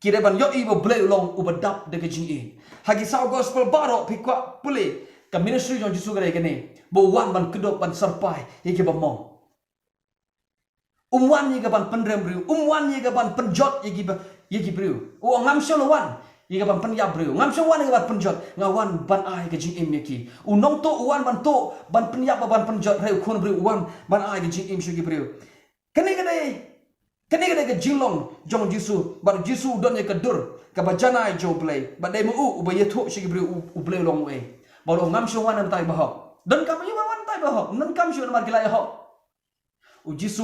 Ki dei ban ïohi ba U Blei u long uba dap da ka jingim. Ha ki saw gospel baroh phi kwah pule, ka ministry jong Jisu ka dei kane, ba u wan ban kdup, ban sarpai ïa kiba mong. Um wan ïa ka ban pynrem briew, um wan ïa ka ban pynjot ïa ki ba, ïa ki briew. U ong, ngam shym la wan ïa ka ban pynïap briew, ngam shym wan ïa ka ban pynjot, nga wan ban ai ka jingim ïa ki. U nongtuh u wan ban tuh, ban pynïap bad ban pynjot, hynrei u Khun briew u wan ban ai ka jingim sha ki briew. Kane ka dei, kane ka dei ka jinglong jong Jisu, bad Jisu u don ïa ka dur kaba janai jong U Blei, bad dei ma u uba ïathuh sha ki briew U, U Blei u long uei. Bad u ong, ngam shym wan namar tai bahok. Donkam ïa u wan tai bahok, donkam shuh namar ki la ïahok. U Jisu